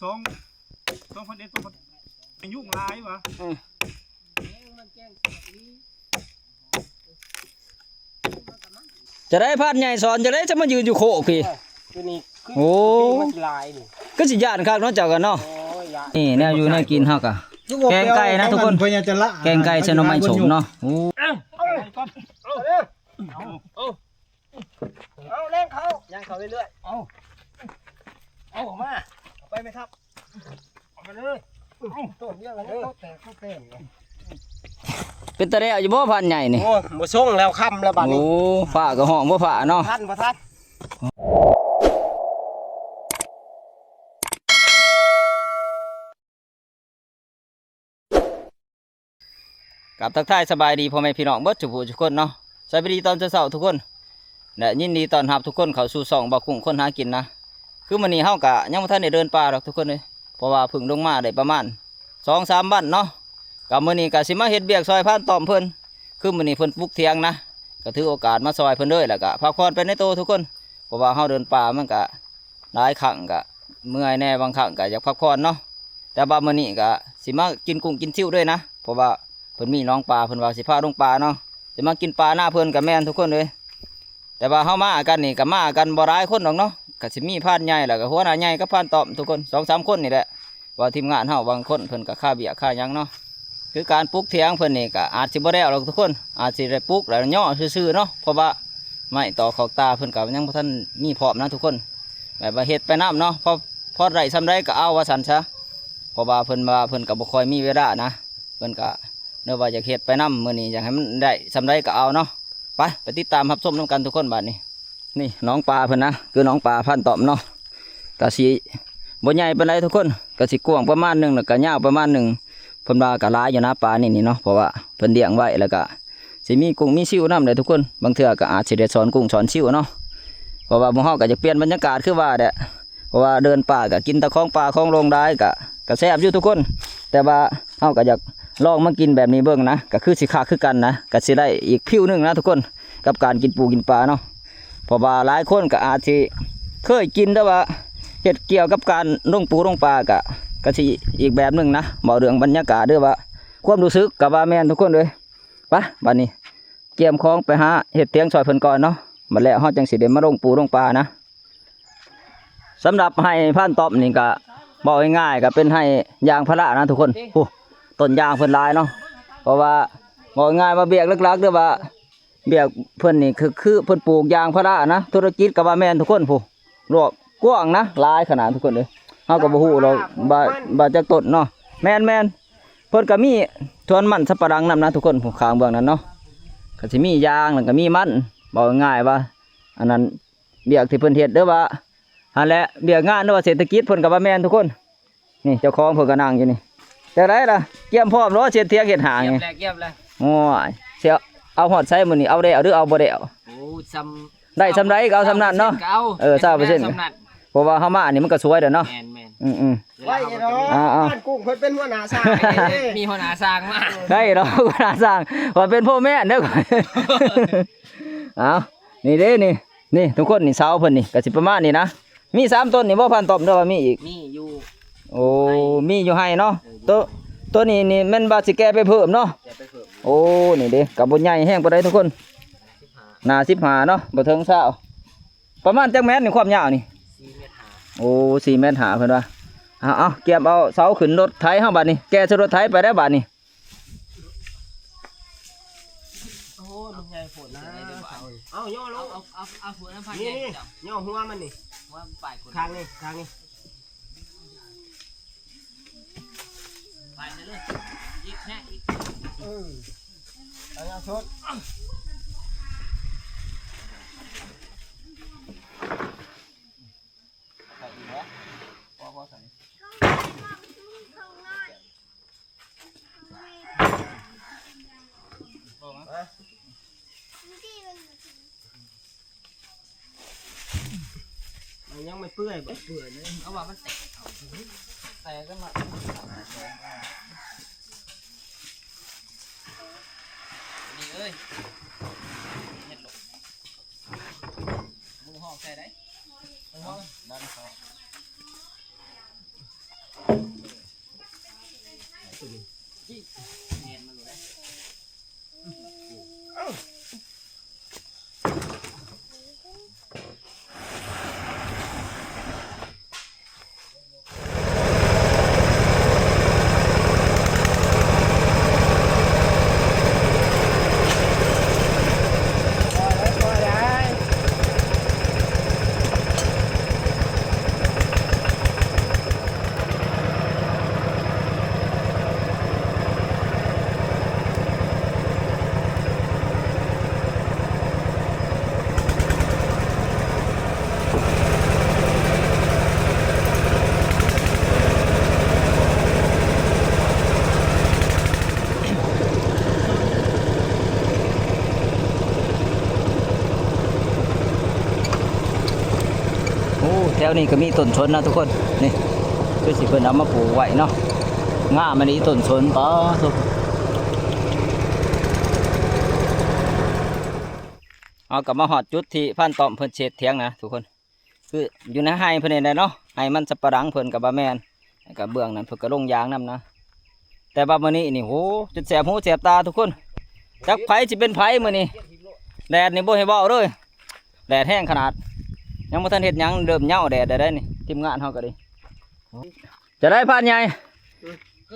ສອງ ສອງພັນເອັດ ສອງພັນ ຍຸງຫຼາຍຫວາ. ເອີ ຈະໄດ້ພານໃຫຍ່ສອນ ຈະໄດ້ຈະມາຢືນຢູ່ໂຄກພີ້. ໂອ້ ຄືຊິຢ້ານຄັກເນາະເຈົ້າກັນເນາະ. ນີ້ແນວຢູ່ແນວກິນເຮົາກະ ແກງໄກ່ນະທຸກຄົນ ແກງໄກ່ໃສ່ໜໍ່ໄມ້ສົ້ມເນາະ. ໂອ້ ເອົາ ເອົາ ເອົາ ເອົາ ເອົາ ເອົາ ເອົາ ແລ່ນເຂົ້າ ຍ່າງເຂົ້າເລື້ອຍໆ ເອົາ ເອົາອອກມາ ເອົາໄປແມ່ທັບ ເອົາໄປເລີຍ ເອົາ ຕົ້ນດຽວກັນເລີຍ ໂຕແຕກ ໂຕແຕກ ເປັນຕາແລ້ວຢູ່ບໍ່ພານໃຫຍ່ນີ້? ໂອ້ ບໍ່ສົ່ງແລ້ວ ຄ່ຳແລ້ວບາດນີ້. ໂອ້ ຟ້າກໍຮ້ອງບໍ່ຟ້າເນາະ ທັນບໍ່ທັນ. ກາບທັກທາຍສະບາຍດີພໍ່ແມ່ພີ່ນ້ອງເບິດທຸກຜູ້ທຸກຄົນເນາະ. ສະບາຍດີຕອນເຊົ້າໆທຸກຄົນ ແລະ ຍິນດີຕ້ອນຮັບທຸກຄົນເຂົ້າສູ່ຊ່ອງບ່າວກຸ້ງຄົນຫາກິນນະ. ຄືມື້ນີ້ເຮົາກະຍັງບໍ່ທັນໄດ້ເດີນປ່າດອກທຸກຄົນເອີຍ ເພາະວ່າເພິ່ງລົງມາໄດ້ປະມານສອງສາມວັນເນາະ. ກະມື້ນີ້ກະຊິມາເຮັດວຽກຊ່ອຍພານຕ້ອມເພິ່ນ ຄືມື້ນີ້ເພິ່ນປຸກຖຽງນະ ກະຖືໂອກາດມາຊ່ອຍເພິ່ນເລີຍ ແລ້ວກະພັກຜ່ອນໄປໃນໂຕທຸກຄົນ ເພາະວ່າເຮົາເດີນປ່າມັນກະຫຼາຍຄັ້ງກະເມື່ອຍແດ່ ບາງຄັ້ງກະຢາກພັກຜ່ອນເນາະ. ແຕ່ວ່າມື້ນີ້ກະຊິມາກິນກຸ້ງກິນຊິວເລີຍນະ ເພາະວ່າເພິ່ນມີໜອງປາ ເພິ່ນວ່າຊິພາລົງປ່າເນາະ ຊິມາກິນປານາເພິ່ນກະແມ່ນທຸກຄົນເອີຍ. ແຕ່ວ່າເຮົາມາກັນນີ້ກະມາກັນບໍ່ຫຼາຍຄົນດອກເນາະ ກະຊິມີພານໃຫຍ່ ແລ້ວກະຫົວໜ້າໃຫຍ່ກັບພານຕ້ອມທຸກຄົນ ສອງສາມຄົນນີ້ແຫຼະ. ວ່າທີມງານເຮົາບາງຄົນເພິ່ນກະຄາວຽກຄາຫຍັງເນາະ ຄືການປຸກຖຽງເພິ່ນນີ້ກະອາດຊິບໍ່ແລ້ວດອກທຸກຄົນ ອາດຊິໄດ້ປຸກແລ້ວຍໍຊື່ໆເນາະ ເພາະວ່າໄມ້ຕອກຂອກຕາເພິ່ນກະຍັງບໍ່ທັນມີພ້ອມນະທຸກຄົນ ແບບວ່າເຮັດໄປນຳເນາະ ພໍ ພໍໄດ້ສ່ຳໃດກະເອົາວ່າຊັ້ນຊະ. ເພາະວ່າເພິ່ນວ່າເພິ່ນກະບໍ່ຄ່ອຍມີເວລານະ ເພິ່ນກະ ຫຼືວ່າຢາກເຮັດໄປນຳ ມື້ນີ້ຢາກໃຫ້ມັນໄດ້ສ່ຳໃດກໍເອົາເນາະ. ໄປ ໄປຕິດຕາມຮັບຊົມນຳກັນທຸກຄົນບາດນີ້. ນີ້ໜອງປາເພິ່ນນະ ຄືໜອງປາພານຕ້ອມເນາະ ກະຊິບໍ່ໃຫຍ່ປານໃດທຸກຄົນ ກະຊິກວ້າງປະມານໜຶ່ງ ແລ້ວກະຍາວປະມານໜຶ່ງ. ເພິ່ນວ່າກະຫຼາຍຢູ່ນະປານີ້ນີ້ເນາະ ເພາະວ່າເພິ່ນລ້ຽງໄວ້ ແລ້ວກະຊິມີກຸ້ງມີຊິວນຳເດ້ທຸກຄົນ. ບາງເທື່ອກະອາດຊິໄດ້ສອນກຸ້ງສອນຊິວເນາະ ເພາະວ່າໝູ່ເຮົາກະຢາກປ່ຽນບັນຍາກາດຄືວ່າແຫຼະ. ເພາະວ່າເດີນປ່າກະກິນແຕ່ຂອງປ່າຂອງໂລງຫຼາຍ ກະ ກະແຊບຢູ່ທຸກຄົນ ແຕ່ວ່າເຮົາກະຢາກລອງມາກິນແບບນີ້ເບິ່ງນະ ກະຄືຊິຄັກຄືກັນນະ ກະຊິໄດ້ອີກຟີວໜຶ່ງນະທຸກຄົນ ກັບການກິນປູກິນປາເນາະ. ເພາະວ່າຫຼາຍຄົນກະອາດຊິເຄີຍກິນ ແຕ່ວ່າເຮັດກ່ຽວກັບການລົງປູລົງປາກະ ກະຊິອີກແບບໜຶ່ງນະ ເວົ້າເລື່ອງບັນຍາກາດ ຫຼືວ່າຄວາມຮູ້ສຶກກະວ່າແມ່ນທຸກຄົນເອີຍ. ໄປ ບາດນີ້ ກຽມຂອງໄປຫາເຮັດຖຽງຊ່ອຍເພິ່ນກ່ອນເນາະ ບາດແລ້ວເຮົາຈັ່ງຊິໄດ້ມາລົງປູລົງປານະ. ສຳລັບໄຮ່ພານຕ້ອມນີ້ກະ ເວົ້າງ່າຍໆກະເປັນໄຮ່ຢາງພາລານະທຸກຄົນ. ໂອ້ ຕົ້ນຢາງເພິ່ນຫຼາຍເນາະ ເພາະວ່າ ເວົ້າງ່າຍໆວ່າວຽກຫຼັກໆ ຫຼືວ່າວຽກເພິ່ນນີ້ຄື ຄືເພິ່ນປູກຢາງພາລານະ ທຸລະກິດກະວ່າແມ່ນທຸກຄົນ. ໂອ້ ລວກກວ້າງນະ ຫຼາຍຂະໜາດທຸກຄົນເອີຍ. ເຮົາກໍບໍ່ຮູ້ດອກວ່າ ວ່າຈັກຕົ້ນເນາະ. ແມ່ນໆ ເພິ່ນກໍມີສວນມັນສຳປະຫຼັງນຳນະທຸກຄົນ ຜູ້ຂ້າງເບື້ອງນັ້ນເນາະ ກໍຊິມີຢາງ ແລ້ວກໍມີມັນ. ເວົ້າງ່າຍໆວ່າ ອັນນັ້ນວຽກທີ່ເພິ່ນເຮັດ ຫຼືວ່າ ຫັ້ນແຫຼະ ວຽກງານ ຫຼືວ່າເສດຖະກິດ ເພິ່ນກໍວ່າແມ່ນທຸກຄົນ. ນີ້ເຈົ້າຂອງເພິ່ນກໍນັ່ງຢູ່ນີ້. ຈັ່ງໃດລະ ກຽມພ້ອມແລ້ວ ເຮັດຖຽງເຮັດຫາງນີ້? ກຽມແລ້ວ ກຽມແລ້ວ. ໂອ້ຍ ຊິເອົາຮອດໃສມື້ນີ້ ເອົາແລ້ວຫຼືເອົາບໍ່ແລ້ວ? ໂອ້ ຊ່ຳ ໄດ້ຊ່ຳໃດກໍເອົາຊ່ຳນັ້ນເນາະ. ເອີ ຊາວເປີເຊັນ ເອີ ຊາວເປີເຊັນກໍເອົາ ເອີ ຊາວເປີເຊັນ ເອີ ເພາະວ່າເຮົາມານີ້ມັນກໍສວຍແລ້ວເນາະ. ແມ່ນໆ ອືມໆ ໄວ້ເນາະ ອ່າໆ ບ້ານກຸ້ງເພິ່ນເປັນຫົວໜ້າຊ່າງ ມີຫົວໜ້າຊ່າງມາ ໄດ້ດອກ ຫົວໜ້າຊ່າງ ຂ້ອຍເປັນໂຟແມນເດີ. ເອົາ ນີ້ເດ້ ນີ້ ນີ້ທຸກຄົນ ນີ້ເສົາເພິ່ນນີ້ກໍຊິປະມານນີ້ນະ. ມີສາມຕົ້ນນີ້ບໍ່ ພານຕ້ອມ ຫຼືວ່າມີອີກ? ມີຢູ່ ໂອ້ ໃຫ້ ມີຢູ່ໄຮ່ເນາະ. ເອີ ໂຕ ໂຕນີ້ນີ້ແມ່ນວ່າຊິແກ່ໄປເພີ່ມເນາະ. ແກ່ໄປເພີ່ມ ໂອ້ ນີ້ເດ້ ກໍບໍ່ໃຫຍ່ແຮງປານໃດທຸກຄົນ ໜ້າສິບຫ້າເນາະ ບໍ່ເຖິງຊາວ. ປະມານຈັກແມັດນີ້ຄວາມຍາວນີ້? ສີ່ແມັດຫ້າ ໂອ້ ສີ່ແມັດຫ້າເພິ່ນວ່າ. ເອົາ ເອົາ ກຽມເອົາເສົາຂຶ້ນລົດໄຖເຮົາບາດນີ້ ແກ່ໃສ່ລົດໄຖໄປໄດ້ບາດນີ້. ໂອ້ ມັນໃຫຍ່ໂພດນະ ເອົາຍໍລົງ ເອົາ ເອົາ ເອົາຫົວມັນ ນີ້ ນີ້ ຍໍຫົວມັນນີ້ ຫົວມັນປາຍກົນ ຂ້າງນີ້ ຂ້າງນີ້ ປາຍເລີຍ ອີກແຮງອີກ ເອີ ເອົາສຸດ ເອົາອີກແລ້ວ ພໍ ພໍໃສ່ มันยังไม่เปื่อยบ่ เปื่อยเลย เอาว่ามันแตก เอา แตกกันมา นี่เอ้ย เฮ็ดหลบ หมูฮ้องใส่ได้ หมูฮ้อง ดันเข้า ນີ້ກໍມີຕົ້ນສົນນະທຸກຄົນ ນີ້ຄືຊິເພິ່ນເອົາມາປູກໄວ້ເນາະ ງາມອີ່ຫຼີຕົ້ນສົນ ປາໂທ້. ເຮົາກໍມາຮອດຈຸດທີ່ພານຕ້ອມເພິ່ນຊິເຮັດຖຽງນະທຸກຄົນ ຄືຢູ່ໃນໄຮ່ເພິ່ນນີ້ແຫຼະເນາະ ໄຮ່ມັນສຳປະຫຼັງເພິ່ນກໍບໍ່ແມ່ນ ແລ້ວກໍເບື້ອງນັ້ນເພິ່ນກໍລົງຢາງນຳນະ ແຕ່ວ່າມື້ນີ້ນີ້ ໂຫ ຈົນແສບຫູແສບຕາທຸກຄົນ ຈັກໃຜຊິເປັນໃຜມື້ນີ້ ແດດນີ້ບໍ່ໃຫ້ເວົ້າເລີຍ ແດດແຮງຂະໜາດ ຍັງບໍ່ທັນເຮັດຫຍັງ ເລີ່ມເຍົາແດດແລ້ວເດ້ນີ້ ທີມງານເຮົາກໍດີ. ຈະໄດ້ພານໃຫຍ່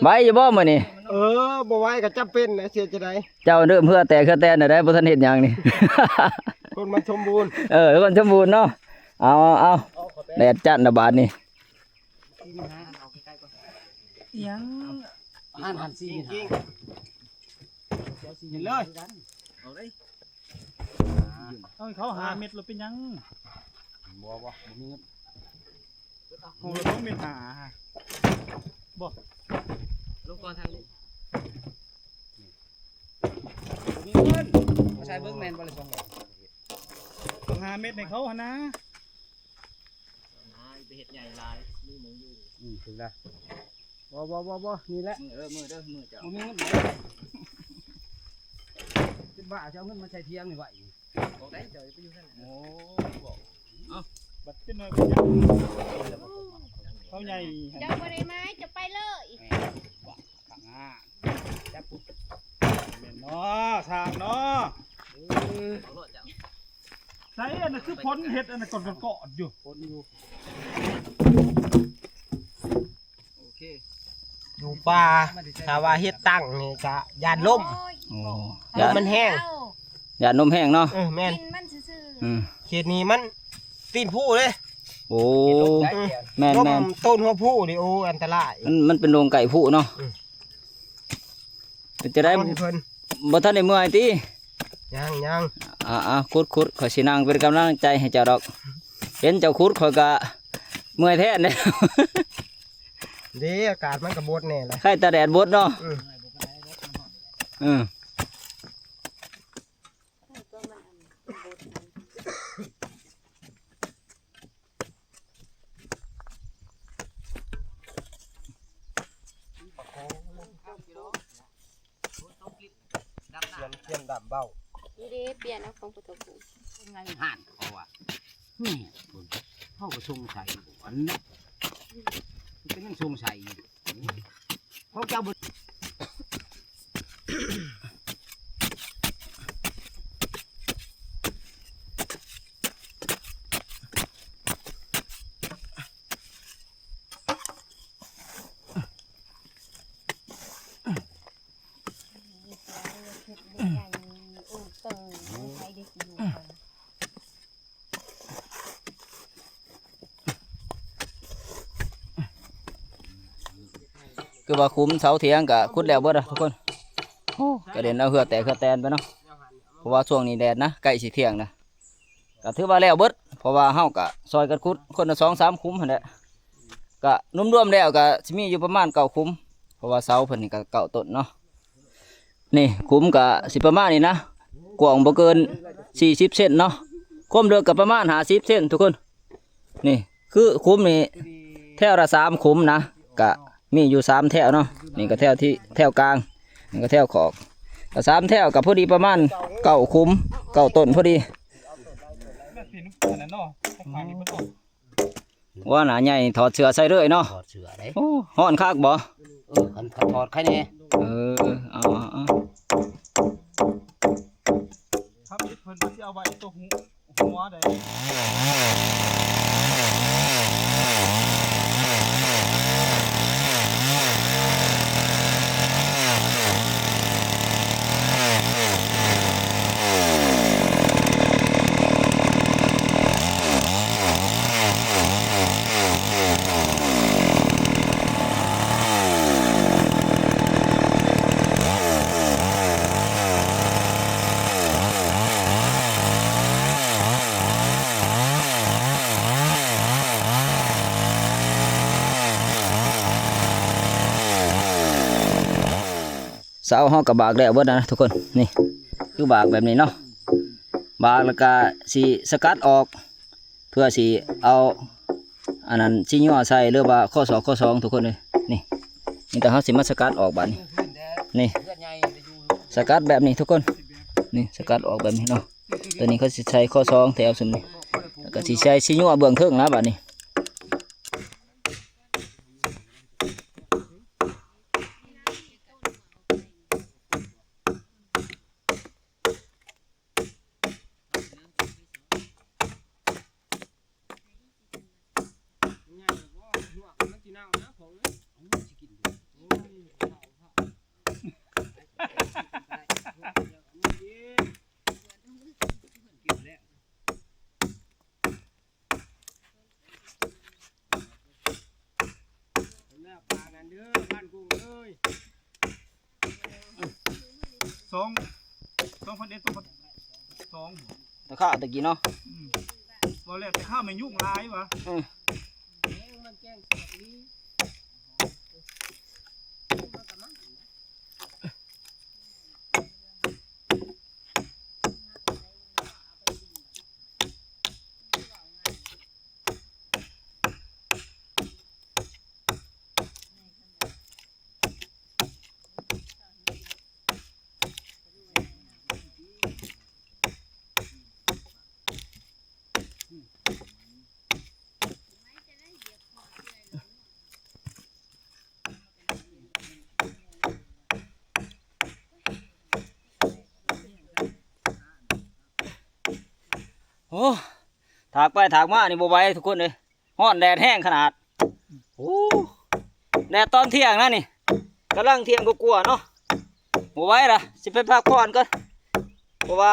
ໄຫວຢູ່ບໍ່ມື້ນີ້? ເອີ ບໍ່ໄຫວກໍຈຳເປັນນະ ເຮັດຈັ່ງໃດ ເຈົ້າເລີ່ມເຫື່ອແຕກເຫື່ອແຕນແລ້ວໄດ໋ ບໍ່ທັນເຮັດຫຍັງນີ້ ຄົນມັນສົມບູນ ເອີ ຄົນສົມບູນເນາະ ເອົາ ເອົາ ເອົາ ແດດຈັດລະບາດນີ້ ອີຫຍັງ ຫັ້ນ ຫັ້ນ ສີ່ ເຫັນເລີຍ ເອົາໃຫ້ເຂົາຫ້າເມັດ ແລ້ວເປັນຫຍັງ? ບໍ່ ບໍ່ ບໍ່ມີເງິນ ໂອ້ ສອງເມັດຫ້າ ບໍ່ ລົງກ່ອນທາງນີ້ ບໍ່ມີເງິນ ມາໃສ່ເບິ່ງແມ່ນບໍ່ລະ ສອງຮ້ອຍ ຕ້ອງຫ້າເມັດໃຫ້ເຂົາຫັ້ນນະ ໄປເຮັດໃຫຍ່ຫຼາຍ ມີໝູຢູ່ ອືມ ຖືກລະ ບໍ່ ບໍ່ ບໍ່ ບໍ່ ນີ້ແຫຼະ ມື້ ເອີ ມື້ເດີ ມື້ເຈົ້າ ບໍ່ມີເງິນ ເປັນບ້າ ຊິເອົາເງິນມາໃສ່ຖຽງນີ້ໄວ້ ອອກໄດ້ ເຈົ້າໄປຢູ່ນັ້ນ ໂອ້ ເອົາ ບັດເປັນໜ້ອຍເປັນໃຫຍ່ ເຂົາໃຫຍ່ ເຈົ້າບໍ່ໄດ້ມາ ເຈົ້າໄປເລີຍ ແມ່ນ ບ້າ ຂ້າງໜ້າ ຈັບ ແມ່ນເນາະ ຊ່າງເນາະ ເອີ ເອົາໂລດເຈົ້າ ໃສອັນນັ້ນຄືຝົນເຮັດອັນນັ້ນກອດໆຢູ່ ຝົນຢູ່ ໂອເຄ ຢູ່ປ່າ ຖ້າວ່າເຮັດຕັ້ງນີ້ກະຢ້ານລົມ ໂອ້ຍ ໂອ້ ລົມມັນແຮງ ຢ້ານລົມແຮງເນາະ ເອີ ແມ່ນ ກິນມັນຊື່ໆ ອືມ ເຂດນີ້ມັນຕີນພູເດ້ ໂອ້ ອືມ ແມ່ນໆ ຕົ້ນຫົວພູນີ້ ໂອ້ ອັນຕະລາຍ ມັນ ມັນເປັນດົງໃກ້ພູເນາະ ອືມ ເປັນຈັ່ງໃດ ເອົາໃຫ້ເພິ່ນ ບໍ່ທັນໄດ້ເມື່ອຍຕິ? ຍັງ ຍັງ ອ່າໆ ຂຸດໆ ຂ້ອຍຊິນັ່ງເປັນກຳລັງໃຈໃຫ້ເຈົ້າດອກ ເຫັນເຈົ້າຂຸດຂ້ອຍກະເມື່ອຍແທນແລ້ວ ເດ້ ອາກາດມັນກະບົດແດ່ລະ ໄຄແຕ່ແດດບົດເນາະ ອືມ ເອີ. ຂຽນ ຂຽນດຳເບົາ ນີ້ເດ້ ປ່ຽນເອົາຂອງປະຕູ ເປັນໄງ ຮ້ານເຂົາວ່າ ນີ້ ເຮົາກໍສົງໄສຢູ່ ອັນນີ້ ເປັນຫຍັງສົງໄສຢູ່ ຂອງເຈົ້າບໍ່ ຄືວ່າຂຸມເສົາຖຽງກະຂຸດແລ້ວເບິດລະທຸກຄົນ ໂອ້ ກະເດັນເອົາເຫື່ອແຕກເຫື່ອແຕນໄປເນາະ ເພາະວ່າຊ່ວງນີ້ແດດນະ ໃກ້ຊິທ່ຽງນະ ກະຖືວ່າແລ້ວເບິດ ເພາະວ່າເຮົາກະຊ່ອຍກັນຂຸດ ຄົນລະສອງສາມຂຸມຫັ້ນແຫຼະ ກະລວມໆແລ້ວກະຊິມີຢູ່ປະມານເກົ້າຂຸມ ເພາະວ່າເສົາເພິ່ນນີ້ກະເກົ້າຕົ້ນເນາະ ນີ້ຂຸມກະຊິປະມານນີ້ນະ ກວ້າງບໍ່ເກີນສີ່ສິບເຊັນເນາະ ຄວາມເລິກກະປະມານຫ້າສິບເຊັນທຸກຄົນ ນີ້ຄືຂຸມນີ້ແຖວລະສາມຂຸມນະ ກະມີຢູ່ສາມແຖວເນາະ ນີ້ກະແຖວທີ່ ແຖວກາງ ນີ້ກະແຖວຂອກ ກະສາມແຖວກະພໍດີປະມານເກົ້າຂຸມ ເກົ້າຕົ້ນພໍດີ. ວ່າໜ້າໃຫຍ່ຖອດເສື້ອໃສ່ເລີຍເນາະ ຖອດເສື້ອເດ້ ໂອ້ ຮ້ອນຄັກບໍ່ ເອີ ຄັນ ຄັນຖອດໄຄແນ່ ເອີ ເອົາ ເອົາ ເອົາ ທຳອິດເພິ່ນຊິເອົາໄວ້ຕົວຫົວ ຫົວໃດ ເສົາເຮົາກະບາກແລ້ວເບິດນະທຸກຄົນ ນີ້ຄືບາກແບບນີ້ເນາະ ບາກແລ້ວກະຊິສະກັດອອກ ເພື່ອຊິເອົາ ອັນນັ້ນ ຊິຍົວໃສ່ ຫຼືວ່າຂໍ້ສອກຂໍ້ສອງ ທຸກຄົນເອີຍ. ນີ້ ມີແຕ່ເຮົາຊິມາສະກັດອອກບາດນີ້. ນີ້ ສະກັດແບບນີ້ທຸກຄົນ. ນີ້ ສະກັດອອກແບບນີ້ເນາະ. ຕົວນີ້ເຂົາຊິໃສ່ຂໍ້ສອງແຖວຊຸມນີ້ ແລ້ວກໍຊິໃສ່ ຊິຍົວເບື້ອງເທິງນະບາດນີ້. ສອງ ສອງພັນເອັດ ສອງພັນສອງ ແຕ່ຂ້າວແຕ່ກີ້ເນາະ. ອືມ ບໍ່ແລ້ວແຕ່ຂ້າວແມ່ນຍຸງຫຼາຍຫວາ. ເອີ ໂອ້ ຖາກໄປຖາກມານີ້ບໍ່ໄຫວທຸກຄົນເອີຍ. ຮ້ອນແດດແຮງຂະໜາດ. ໂອ້ ແດດຕອນທ່ຽງນະນີ້ ກຳລັງທ່ຽງກວ່າໆເນາະ. ບໍ່ໄຫວລະ ຊິໄປພັກຜ່ອນກ່ອນ ເພາະວ່າ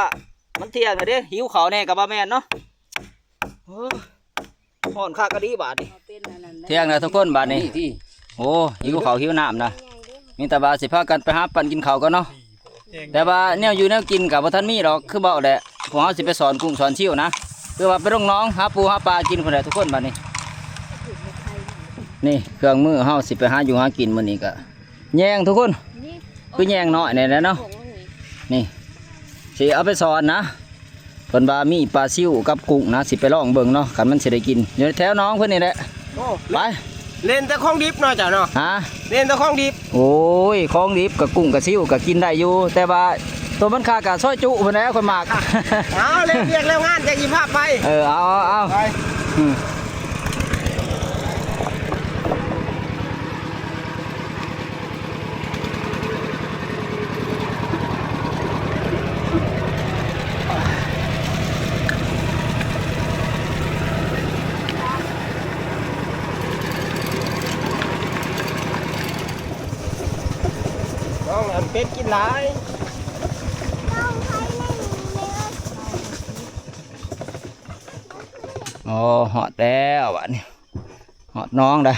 ມັນທ່ຽງແລ້ວເດ້. ຫິວເຂົ້າແດ່ກໍບໍ່ແມ່ນເນາະ. ໂອ້ ຮ້ອນຄັກອີ່ຫຼີບາດນີ້. ທ່ຽງແລ້ວທຸກຄົນບາດນີ້. ໂອ້ ຫິວເຂົ້າຫິວນ້ຳນະ. ມີແຕ່ວ່າຊິພາກັນໄປຫາປັ່ນກິນເຂົ້າກ່ອນເນາະ. ແຕ່ວ່າແນວຢູ່ແນວກິນກໍບໍ່ທັນມີດອກ ຄືເວົ້າແຫຼະ. ພວກເຮົາຊິໄປສອນກຸ້ງສອນຊິວນະ ຄືວ່າໄປລົງໜອງຫາປູຫາປາກິນພຸ້ນແຫຼະທຸກຄົນ. ບາດນີ້ ນີ້ເຄື່ອງມືເຮົາຊິໄປຫາຢູ່ຫາກິນມື້ນີ້ກໍແຍງທຸກຄົນ. ຄືແຍງນ້ອຍນີ້ແຫຼະເນາະ. ນີ້ຊິເອົາໄປສອນນະ. ເພິ່ນວ່າມີປາຊິວກັບກຸ້ງນະ ຊິໄປລອງເບິ່ງເນາະ ຄັນມັນຊິໄດ້ກິນ. ຢູ່ແຖວໜອງເພິ່ນນີ້ແຫຼະ. ໂອ້ ໄປ ເລ່ນແຕ່ຂອງດິບເນາະເຈົ້າເນາະ. ຮະ ເລ່ນແຕ່ຂອງດິບ. ໂອ້ຍ ຂອງດິບກັບກຸ້ງກັບຊິວກໍກິນໄດ້ຢູ່ ແຕ່ວ່າໂຕມັນຄັກກະຊອຍຈຸພຸ້ນແຫຼະ ຂ້ອຍມັກ. ເອົາ ແລ້ວວຽກແລ້ວງານຈັ່ງຊິພາໄປ. ເອີ ເອົາ ເອົາ ເອົາ ໄປ. ອືມ ນ້ອງອັນເປັດກິນຫຼາຍ. ໂອ້ ຮອດແລ້ວບາດນີ້ ຮອດໜອງແລ້ວ.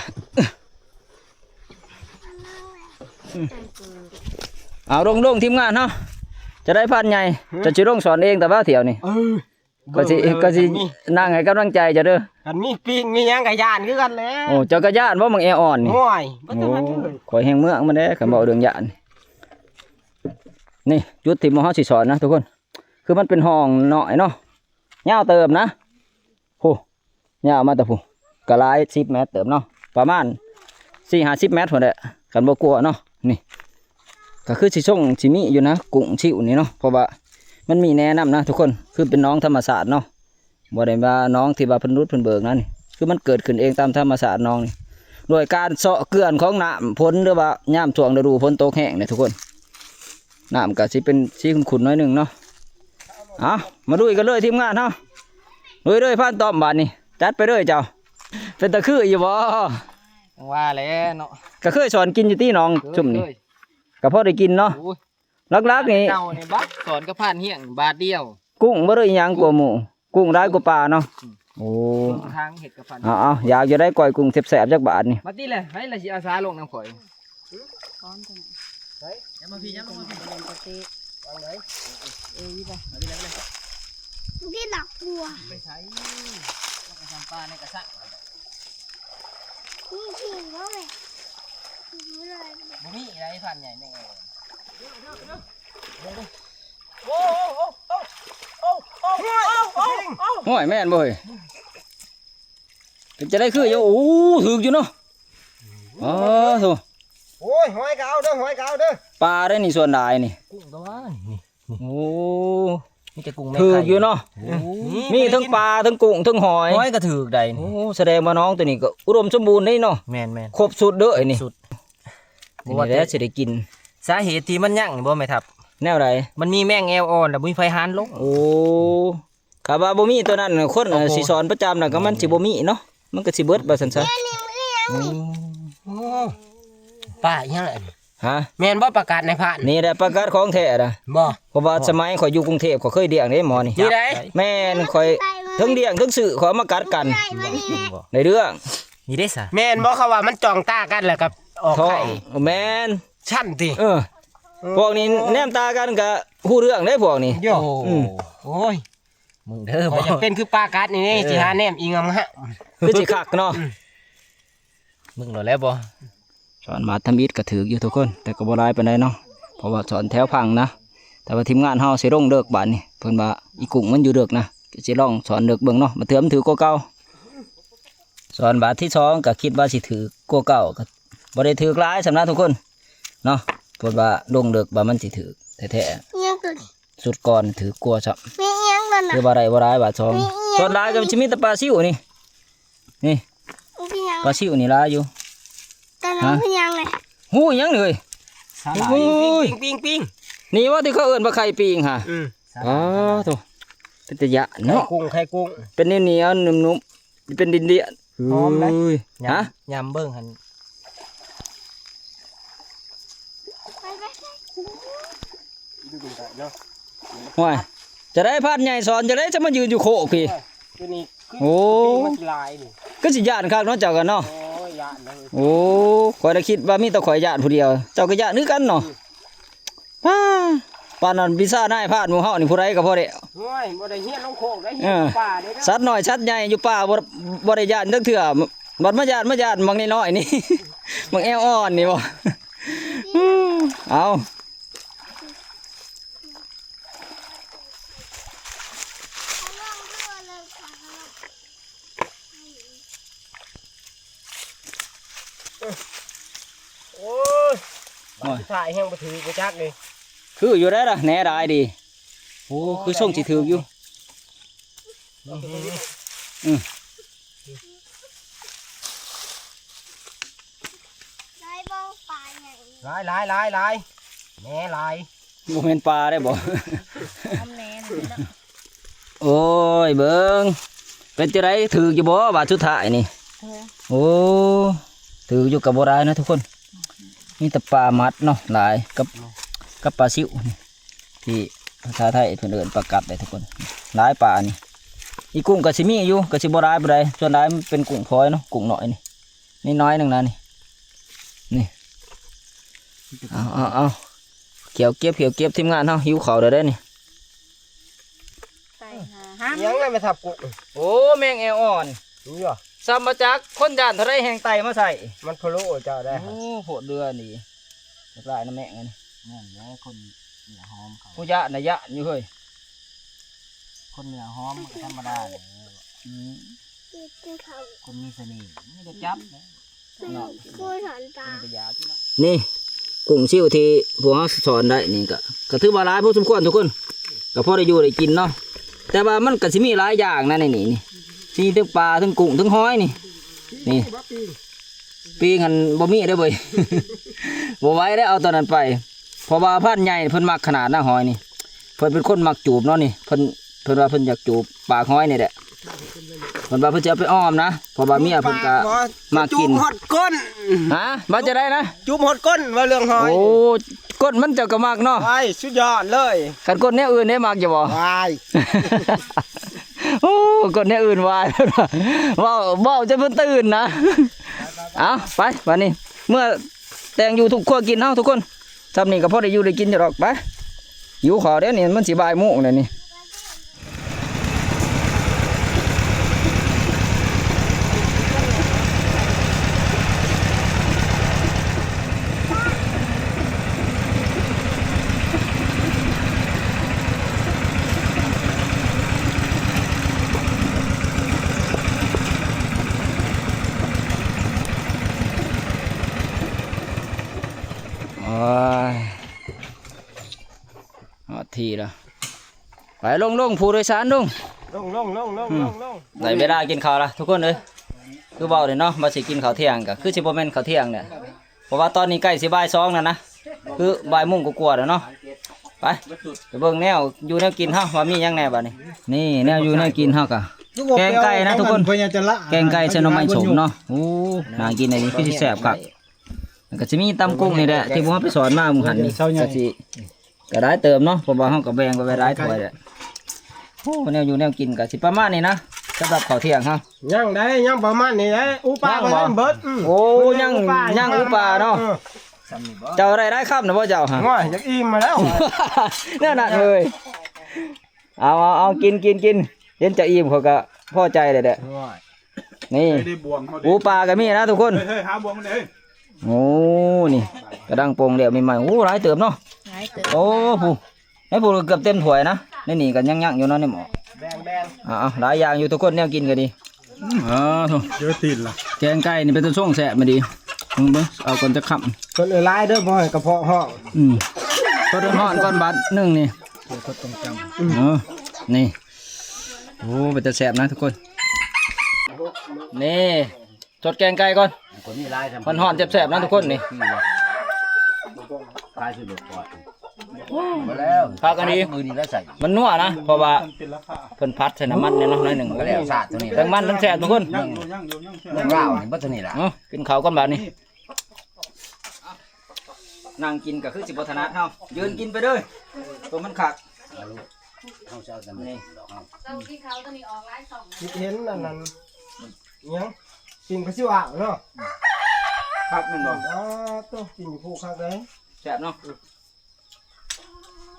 ເອົາ ລົງໆ ທີມງານເຮົາ ຈະໄດ້ພັນໃຫຍ່ ຈະຊິລົງສອນເອງແຕ່ວ່າທ່ຽວນີ້. ເອີ ກໍຊິ ເບິ່ງເດີ ກໍຊິ ຄັນມີ ນັ່ງໃຫ້ກຳລັງໃຈເຈົ້າເດີ. ຄັນມີປີ້ງມີຫຍັງກໍຢ້ານຄືກັນແຫຼະ. ໂອ້ ເຈົ້າກໍຢ້ານບໍ່ ບັກແອອ່ອນນີ້? ໂອ້ຍ ບໍ່ຕ້ອງ ໂອ້ ຢ້ານເລີຍ. ຂ້ອຍແຮ່ງເມືອງມັນແດ່ ຄັນເວົ້າເລື່ອງຢ້ານ. ນີ້ຈຸດທີ່ໝູ່ເຮົາຊິສອນນະທຸກຄົນ ຄືມັນເປັນຮ່ອງນ້ອຍເນາະ ຍາວເຕີບນະ. ໂອ້ ຍາວມາແຕ່ພຸ້ນ ກໍຫຼາຍສິບແມັດເຕີບເນາະ ປະມານສີ່ຫ້າສິບແມັດພຸ້ນແຫຼະ ຄັນບໍ່ກວ່າເນາະ. ນີ້ກໍຄືຊິຊົງຊິມີຢູ່ນະ ກຸ້ງຊິວນີ້ເນາະ ເພາະວ່າມັນມີແນນຳນະທຸກຄົນ ຄືເປັນໜອງທຳມະຊາດເນາະ ບໍ່ໄດ້ວ່າໜອງທີ່ວ່າເພິ່ນຂຸດເພິ່ນເບີກນະ. ນີ້ຄືມັນເກີດຂຶ້ນເອງຕາມທຳມະຊາດໜອງນີ້ ໂດຍການເຊາະເຈື່ອນຂອງນ້ຳຝົນ ຫຼືວ່າຍາມຊ່ວງລະດູຝົນຕົກແຮງນີ້ທຸກຄົນ. ນ້ຳກໍຊິເປັນສີຂຸ້ນໆ ໜ້ອຍໜຶ່ງເນາະ. ເອົາ ມາລຸຍກັນເລີຍທີມງານເຮົາ ລຸຍເລີຍພານຕ້ອມບາດນີ້ ຈັດໄປເລີຍເຈົ້າ. ເປັນຕາຄືຢູ່ບໍ່? ຈັ່ງວ່າແຫຼະເນາະ ກໍເຄີຍສອນກິນຢູ່ຕິໜອງຊຸມນີ້? ເຄີຍ ກໍພໍໄດ້ກິນເນາະ. ໂອ້ຍ ຫຼັກໆນີ້ ເອົານີ້ບັກສອນກັບພານຮຽງບາດດຽວ ກຸ້ງບໍ່ໄດ້ອີຫຍັງກວ່າໝູ່ ກຸ້ງຫຼາຍກວ່າປາເນາະ. ອືມ ໂອ້ ເບິ່ງທາງເຮັດກັບພັນ. ເອົາໆ ຢາກຢູ່ໄດ້ກ້ອຍກຸ້ງແຊບໆ ຈັກບາດນີ້. ມາຕິແຫຼະ ໃຜລະຊິອາສາລົງນຳຂ້ອຍ? ໄປ ຢ່າມາພີ້ ຢ່າມາພີ້ ເອີ ນີ້ລະ ມາພີ້ ມາພີ້ ນີ້ລະ ໄປໃສ? ມັນກໍຊຳປາໃນກະສະ ມີຊິງບໍ່ແມ່? ບໍ່ມີ ບໍ່ມີໄດ໋ ພັນໃຫຍ່ແມ່. ໂອ້ຍ ແມ່ນບໍ່ເຮີ້ຍ? ເປັນຈັ່ງໃດຄືຢູ່? ໂອ້ ຖືກຢູ່ເນາະ. ອໍ ໂທ້ ໂອ້ຍ ຫອຍກໍເອົາເດີ ຫອຍກໍເອົາເດີ. ປາໄດ໋ນີ້ສ່ວນຫຼາຍນີ້. ກຸ້ງກໍວ່ານີ້ ໂອ້ ມີແຕ່ກຸ້ງແມ່ໄຂ່ ຖືກຢູ່ເນາະ. ໂອ້ ມີທັງປາ ທັງກຸ້ງ ທັງຫອຍ ຫອຍກໍຖືກໄດ໋. ໂອ້ ສະແດງວ່າໜອງໂຕນີ້ກໍອຸດົມສົມບູນເດ້ເນາະ. ແມ່ນໆ ຄົບຊຸດເດີໄອ້ນີ້ ຄົບຊຸດ. ນີ້ແຫຼະຊິໄດ້ກິນ. ສາເຫດທີ່ມັນຍັງນີ້ບໍ່ແມ່ທັບ? ແນວໃດ? ມັນມີແມງແອວອ່ອນ ແລ້ວບໍ່ມີໃຜຫານລົງ. ໂອ້ ຖ້າວ່າບໍ່ມີໂຕນັ້ນ ຄົນ ໂອ້ໂຫ ຊິສອນປະຈຳນະ ກໍມັນ ແມ່ນໆ ຊິບໍ່ມີເນາະ ມັນກໍຊິເບິດວ່າຊັ້ນຊະ. ໂອ້ ປາອີຫຍັງລະອັນນີ້? ຮະ? ແມ່ນບໍ່ປາກາດນາຍພານ? ນີ້ແຫຼະປາກາດຂອງແທ້ນະ. ບໍ່ ເພາະວ່າ ບໍ່ ສະໄໝຂ້ອຍຢູ່ກຸງເທບ ຂ້ອຍເຄີຍລ້ຽງເດ້ໝໍນີ້. ນີ້ໃດ? ແມ່ນ ຂ້ອຍເທິງລ້ຽງເທິງຊື້ ຂ້ອຍເອົາມາກັດກັນ. ບໍ່ ບໍ່ ໃນເລື່ອງນີ້ເດ້ຊະ. ແມ່ນບໍ່ ເຂົາວ່າມັນຈ້ອງຕາກັນແລ້ວກໍອອກໄຂ່? ແມ່ນ ຊັ້ນຕິ. ເອີ ເອີ ພວກນີ້ແນມຕາກັນກໍຮູ້ເລື່ອງເດ້ພວກນີ້. ໂອ້ ອືມ ໂອ້ຍ ມຶງເດີ ຂ້ອຍຢາກເປັນຄືປາກັດນີ້ເດ້. ເອີ ຊິຫາແນມອີງງາມໆ ຄືຊິຄັກເນາະ. ອືມ ມຶງໂລດແລ້ວບໍ່? ສອນບາດທຳອິດກໍຖືກຢູ່ທຸກຄົນ ແຕ່ກໍບໍ່ຫຼາຍປານໃດເນາະ ເພາະວ່າສອນແຖວພັງນະ. ແຕ່ວ່າທີມງານເຮົາຊິລົງເລິກບາດນີ້ ເພິ່ນວ່າອີກຸ້ງມັນຢູ່ເລິກນະ ກໍຊິລອງສອນເລິກເບິ່ງເນາະ ບາງເທື່ອມັນຖືກກວ່າເກົ່າ. ສອນບາດທີສອງກໍຄິດວ່າຊິຖືກກວ່າເກົ່າ ກໍບໍ່ໄດ້ຖືກຫຼາຍສ່ຳນະທຸກຄົນເນາະ. ເພິ່ນວ່າລົງເລິກວ່າມັນຊິຖືກແທ້ໆ ອີຫຍັງຕົວນີ້? ຊຸດກ່ອນຖືກກວ່າຊ້ຳ. ມີອີຫຍັງນັ້ນນະ? ຄືວ່າໄດ້ບໍ່ຫຼາຍບາດສອງ. ມີອີຫຍັງ? ສ່ວນຫຼາຍກໍຊິມີແຕ່ປາຊິວນີ້ ນີ້ ມັນຄືຫຍັງ? ປາຊິວນີ້ຫຼາຍຢູ່. ຕານ້ອງ ຮະ? ຄືຫຍັງນີ້? ຫູຫຍັງນີ້ເອີຍ? ສາຫຼ່າຍ. ໂອ້ຍ ປີ້ງໆໆໆ. ນີ້ວ່າທີ່ເຂົາເອີ້ນວ່າໄຂ່ປີ້ງຫະ? ອືມ ອໍ ໂທ້ ເປັນຕາຢ້ານເນາະ. ໄຂ່ກຸ້ງ ໄຂ່ກຸ້ງ ເປັນໜຽວໆ ນຸ້ມໆ ເປັນດິນໆ. ຫອມເດ້. ຫະ? ຍຳເບິ່ງຫັ້ນ. ໂອ້ຍ ຈະໄດ້ພານໃຫຍ່ສອນ ຈະໄດ້ຈະມາຢືນຢູ່ໂຄກພີ້. ໂອ້ ຄືຊິຢ້ານຄັກເນາະເຈົ້າກັນເນາະ. ໂອ້ຍ ຢ້ານເລີຍ. ໂອ້ ຂ້ອຍລະຄິດວ່າມີແຕ່ຂ້ອຍຢ້ານຜູ້ດຽວ ເຈົ້າກໍຢ້ານຄືກັນເນາະ. ອືມ ປ້າ ປານນັ້ນວິຊານາຍພານໝູ່ເຮົານີ້ ຜູ້ໃດກໍພໍໄດ້. ໂອ້ຍ ບໍ່ໄດ້ຮຽນລົງໂຄກໄດ້ ຮຽນ ເອີ ປ່າເດ້. ສັດນ້ອຍສັດໃຫຍ່ຢູ່ປ່າ ບໍ່ ບໍ່ໄດ້ຢ້ານຈັກເທື່ອ ບັດມາຢ້ານ ມາຢ້ານບັກນ້ອຍໆນີ້ ບັກແອວອ່ອນນີ້ບໍ? ເອົາ ໂອ້ຍ ບາດສຸດທ້າຍແຮງບໍ່ຖືກບໍ່ຈັກນີ້. ຄືຢູ່ໄດ໋ລະ ແໜຫຼາຍດີ. ໂອ້ ຄືຊົງຊິຖືກຢູ່. ອືມ ອືມ ຫຼາຍບໍ່ ປາໃຫຍ່? ຫຼາຍ ຫຼາຍ ຫຼາຍ ຫຼາຍ ແໜຫຼາຍ. ບໍ່ແມ່ນປາໄດ້ບໍ່? ທຳແໜນັ້ນແຫຼະ. ໂອ້ຍ ເບິ່ງ ເປັນຈັ່ງໃດ ຖືກຢູ່ບໍ່ບາດສຸດທ້າຍນີ້? ຖືກ. ໂອ້ ຖືກຢູ່ກໍບໍ່ຫຼາຍນະທຸກຄົນ ມີແຕ່ປາໝັດເນາະ ຫຼາຍ ກັບ ກັບປາຊິວ ທີ່ພາສາໄທເພິ່ນເອີ້ນປາກັດເດ້ທຸກຄົນ ຫຼາຍປານີ້. ອີກຸ້ງກໍຊິມີຢູ່ ກໍຊິບໍ່ຫຼາຍປານໃດ ສ່ວນຫຼາຍມັນເປັນກຸ້ງພອຍເນາະ ກຸ້ງນ້ອຍນີ້ ນີ້ໜ້ອຍໜຶ່ງນະ ນີ້ ນີ້. ເອົາ ເອົາ ເອົາ ຂຽວເກັບ ຂຽວເກັບ ທີມງານເຮົາຫິວເຂົ້າແລ້ວເດ້ນີ້. ໃສ່ຫາຫາ ຫຍັງນະແມ່ທັບກຸກ? ໂອ້ ແມງແອວອ່ອນ. ນີ້ຫວາ? ສ່ຳມາຈັກ ຄົນຢ້ານເທົ່າໃດແຮ່ງໄຕ່ມາໃສ່. ມັນພະໂລ້ເຈົ້າໄດ້. ໂອ້ ໂພດເດືອນີ້ ຫຼາຍນະແມງອັນນີ້. ແມ່ນແຫຼະ ຄົນເໜືອຫອມເຂົາ ຜູ້ຢ້ານນະຢ້ານຢູ່ເຮີ້ຍ. ຄົນເໜືອຫອມມັນກໍທຳມະດາແຫຼະ. ອືມ ກິນເຂົ້າ ຄົນມີສະເໜ່ ມີແຕ່ຈັບແຫຼະ. ເນາະ ນີ້ກຸ້ງຊິວທີ່ພວກເຮົາສອນໄດ້ນີ້ ກໍ ກໍຖືວ່າຫຼາຍພໍສົມຄວນທຸກຄົນ ກໍພໍໄດ້ຢູ່ໄດ້ກິນເນາະ. ແຕ່ວ່າມັນກໍຊິມີຫຼາຍຢ່າງນະໃນນີ້ນີ້ ຊິມີທັງປາ ທັງກຸ້ງ ທັງຫອຍນີ້ ນີ້ ປີ້ງຫັ້ນບໍ່ມີເດ້ເວີຍ ບໍ່ໄຫວແລ້ວ ເອົາຕອນນັ້ນໄປ ເພາະວ່າພັນໃຫຍ່ເພິ່ນມັກຂະໜາດນະ ຫອຍນີ້. ເພິ່ນເປັນຄົນມັກຈູບເນາະນີ້ ເພິ່ນ ເພິ່ນວ່າເພິ່ນຢາກຈູບປາກຫອຍນີ້ແຫຼະ ເພິ່ນວ່າເພິ່ນຈະເອົາໄປອ້ອມນະ ເພາະວ່າເມຍເພິ່ນກະມັກກິນ. ຈູບຮອດກົ້ນ. ຮະ? ວ່າຈັ່ງໃດນະ? ຈູບຮອດກົ້ນ ເວົ້າເລື່ອງຫອຍ. ໂອ້ ກົ້ນມັນເຈົ້າກະມັກເນາະ. ໄອ້ ສຸດຍອດເລີຍ. ຄັນກົ້ນແນວອື່ນເດ້ ມັກຢູ່ບໍ່? ວ້າຍ ໂອ້ ກົ້ນແນວອື່ນວ່າຍ ເວົ້າ ເວົ້າຈົນເພິ່ນຕື່ນນະ. ເອົາ ໄປ ບາດນີ້ ເມືອແຕ່ງຢູ່ທຸກຄົວກິນເຮົາທຸກຄົນ. ຊ່ຳນີ້ກໍພໍໄດ້ຢູ່ໄດ້ກິນຢູ່ດອກ. ໄປ ຫິວເຂົ້າເດ້ນີ້ ມັນຊິບ່າຍໂມງແລ້ວນີ້. ໂອ້ຍ ຮອດທີ່ແລ້ວ ໄປລົງໆ ຜູ້ໂດຍສານລົງ ລົງໆ ອືມ ໄດ້ເວລາກິນເຂົ້າລະທຸກຄົນເອີຍ ຄືເວົ້າເດ້ເນາະ ວ່າຊິກິນເຂົ້າທ່ຽງ ກໍຄືຊິບໍ່ແມ່ນເຂົ້າທ່ຽງແຫຼະ ເພາະວ່າຕອນນີ້ໃກ້ຊິບ່າຍສອງແລ້ວນະ ຄືບ່າຍໂມງກວ່າໆແລ້ວເນາະ ໄປ ໄປເບິ່ງແນວຢູ່ແນວກິນເຮົາວ່າມີຫຍັງແດ່ບາດນີ້ ນີ້ແນວຢູ່ແນວກິນເຮົາກະ ແກງໄກ່ນະທຸກຄົນ ແກງໄກ່ໃສ່ໜໍ່ໄມ້ສົ້ມເນາະ ໂອ້ ໜ້າກິນອີ່ຫຼີ ຄືຊິແຊບຄັກ ແລ້ວກໍຊິມີຕຳກຸ້ງນີ້ແຫຼະ ທີ່ພວກເຮົາໄປສອນມາມື້ຫັ້ນນີ້ ກໍຊິ ກໍຫຼາຍເຕີບເນາະ ເພາະວ່າເຮົາກໍແບ່ງໄປໄວ້ຫຼາຍຖ້ວຍແຫຼະ ໂອ້ ແນວຢູ່ແນວກິນກໍຊິປະມານນີ້ນະ ສຳລັບເຂົ້າທ່ຽງເຮົາ ຍັງໄດ້ ຍັງປະມານນີ້ແຫຼະ ອຸປາ ຍັງບໍ່ທັນເບິດ ອືມ ໂອ້ ຍັງ ຍັງອຸປາເນາະ ເອີ ເຈົ້າໄດ້ຫຼາຍຄຳນະບໍ່ເຈົ້າຫະ ໂອ້ຍ ຢາກອີ່ມມາແລ້ວ ແນວນັ້ນເລີຍ ເອົາ ເອົາ ເອົາ ກິນ ກິນ ກິນ ເຫັນເຈົ້າອີ່ມຂ້ອຍກໍພໍໃຈແລ້ວແຫຼະ ໂອ້ຍ ນີ້ ໄດ້ບ່ວງເຮົາເດ້ ໂອ້ ປາກໍມີນະທຸກຄົນ ເຮີ້ຍ ເຮີ້ຍ ຫາບ່ວງມັນເດ້ ໂອ້ ນີ້ກະດັງໂປ່ງແລ້ວໃໝ່ໆ ໂອ້ ຫຼາຍເຕີບເນາະ ຫຼາຍເຕີບ ໂອ້ ຜູ້ ໃນຜູ້ເກືອບເຕັມຖ້ວຍນະ ໃນນີ້ກໍຍັງໆຢູ່ເນາະ ໃນໝໍ້ ແບ່ງໆ ອ່າ ຫຼາຍຢ່າງຢູ່ທຸກຄົນ ແນວກິນກໍດີ ອ່າ ໂທ້ ເຈີຕີນລະ ແກງໄກ່ນີ້ເປັນຕາຊົງແຊບມາດີ ເບິ່ງ ເບິ່ງ ເອົາກ່ອນຈັກຄຳ ເພິ່ນເອີຫຼາຍເດີ ບໍ່ໃຫ້ກະເພາະຮ້ອງ ອືມ ສົດຮ້ອນໆກ່ອນບາດໜຶ່ງນີ້ ອືມ ເອີ ນີ້ ໂອ້ ເປັນຕາແຊບນະທຸກຄົນ ນີ້ ສົດແກງໄກ່ກ່ອນ ຄົນນີ້ຫຼາຍ ຮ້ອນໆແຊບໆນະທຸກຄົນນີ້ ຂາຍສະດວກກວ່າ ບໍ່ແລ້ວ ພາກັນດີ ມື້ນີ້ລະໃສ່ ມັນນົວນະ ເພາະວ່າເພິ່ນຜັດໃສ່ນ້ຳມັນແດ່ເນາະ ໜ້ອຍໜຶ່ງ ກໍແລ້ວຊາດຕົວນີ້ ແຕ່ມັນມັນແຊບທຸກຄົນ ຍັງຢູ່ ຍັງຢູ່ ຍັງແຊບ ເລື່ອງລາວນີ້ເບິດເທົ່ານີ້ລະ ເອົາ ກິນເຂົ້າກ່ອນບາດນີ້ ນັ່ງກິນກໍຄືຊິບໍ່ຖະໜັດເຮົາ ຢືນກິນໄປເດີ ຕົວມັນຄັກ ເອົາລູກ ເຮົາຊິເອົາແຕ່ນີ້ດອກເຮົາ ເຈົ້າກິນເຂົ້າຕົວນີ້ອອກຫຼາຍຊ່ອງ ຄິດເຫັນອັນນັ້ນ ຫຍັງ ກິນປາຊິວອ່າງເນາະ ຄັກແມ່ນບໍ່ ອ້າ ໂຕ ກິນຢູ່ພູຄັກເດ້ ແຊບເນາະ ຄ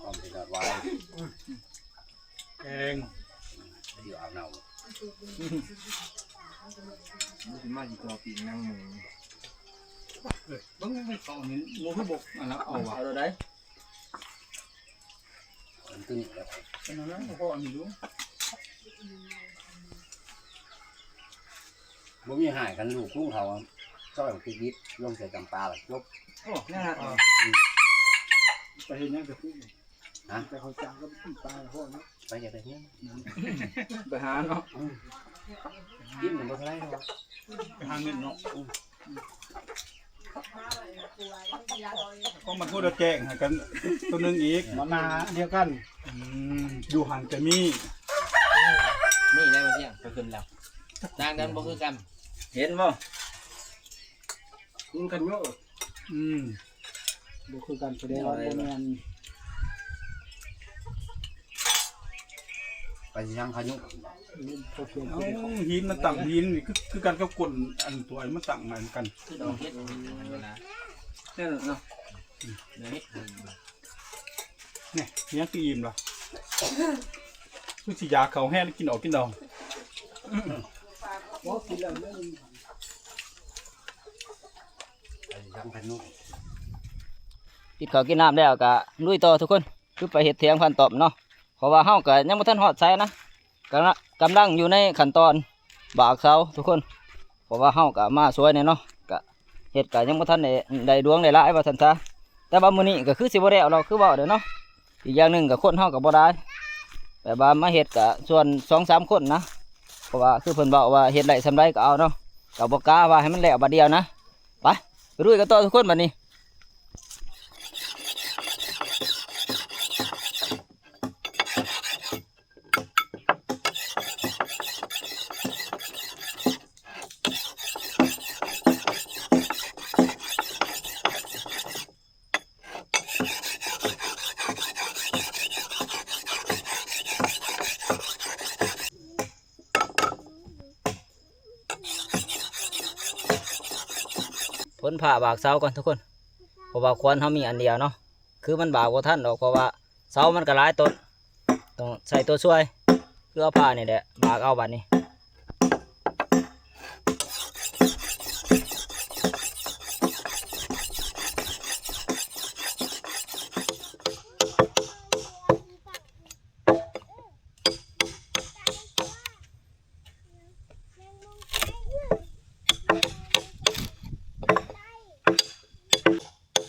ວາມເປັນຍອດວາຍ ແກງ ປາຊິວອ່າງເນົ່າ ມັນຊິມາຊິຕໍ່ປີກໜັງໝູ ເບິ່ງໃນເຂົານີ້ ໝູຄືບໍ່ອັນນັ້ນເອົາວ່າ ເອົາແລ້ວໃດ ມັນຄືນີ້ແຫຼະ ເປັນອັນນັ້ນ ເພາະອັນນີ້ດູ ບໍ່ມີຫາຍ ຄັນລູກກຸ້ງເຂົາ ຊອຍບັກພຣິກດິບ ລົງໃສ່ຕຳປາ ແລ້ວຈົບ ໂອ້ ແນວນັ້ນ ອືມ ໄປເຮັດຫຍັງແຕ່ພຸ້ນ ຮະ ໄປເຂົ້າຈ້າງກັບປາ ພໍເນາະ ໄປຢາກໄດ້ເງິນ ໄປຫາເນາະ ອືມ ກິນມັນບໍ່ເທົ່າໃດດອກ ໄປຫາເງິນເນາະ ອືມ ຂອງມັນຜູ້ລະແຈ້ງໃຫ້ກັນ ຕົວໜຶ່ງອີກ ມັນໜ້າດຽວກັນ ອືມ ຢູ່ຫັ້ນກໍມີ ມີໄດ້ບໍ່ທ່ຽງ ໄປຂຶ້ນແລ້ວ ຕ່າງກັນບໍ່ຄືກັນ ເຫັນບໍ່ ຍິງຄັນໂຍ ອືມ ບໍ່ຄືກັນ ສະແດງວ່າບໍ່ແມ່ນ ໄປທາງຂະຍຸ ອືມ ເອົາ ຫີນມັນຕັ້ງຫີນນີ້ ຄື ຄືກັນກັບກົ້ນອັນຕົວ ມັນຕັ້ງອັນກັນ ຄືດອກເຫັດຫັ້ນນະ ແມ່ນເນາະ ອືມ ດອກເຫັດ ນີ້ ຍັງຄືອີ່ມລະ ຄືຊິຢາກເຂົ້າແຮງ ກິນອອກກິນດອງ ບໍ່ກິນແລ້ວ ໄປທາງຂະຍຸ ກິນເຂົ້າກິນນ້ຳແລ້ວກະລຸຍຕໍ່ທຸກຄົນ ຄືໄປເຮັດຖຽງພັນຕອບເນາະ ເພາະວ່າເຮົາກໍຍັງບໍ່ທັນຮອດໃສນະ ກຳລັງ ກຳລັງຢູ່ໃນຂັ້ນຕອນບາກເສົາທຸກຄົນ ເພາະວ່າເຮົາກໍມາຊ່ວຍແດ່ເນາະ ກໍເຮັດກໍຍັງບໍ່ທັນໄດ້ ໄດ້ຫຼວງໄດ້ຫຼາຍວ່າຊັ້ນຊະ ແຕ່ວ່າມື້ນີ້ກໍຄືຊິບໍ່ແລ້ວດອກ ຄືເວົ້າແຫຼະເນາະ ອີກຢ່າງໜຶ່ງກໍຄົນເຮົາກໍບໍ່ຫຼາຍ ແບບວ່າມາເຮັດກໍສ່ວນສອງສາມຄົນນະ ເພາະວ່າຄືເພິ່ນເວົ້າວ່າເຮັດໄດ້ສ່ຳໃດກໍເອົາເນາະ ກໍບໍ່ກະວ່າໃຫ້ມັນແລ້ວບາດດຽວນະ ໄປ ໄປລຸຍກັນຕໍ່ທຸກຄົນບາດນີ້. ขนผ้าบากเสาก่อนทุกคน เพราะว่าขวานเฮามีอันเดียวเนาะ คือมันบากบ่ทันดอก เพราะว่าเสามันก็หลายต้น ต้องใช้ตัวช่วย คือเอาผ้านี่แหละบากเอาบัดนี้ แมงมุมไทเกอร์ ไท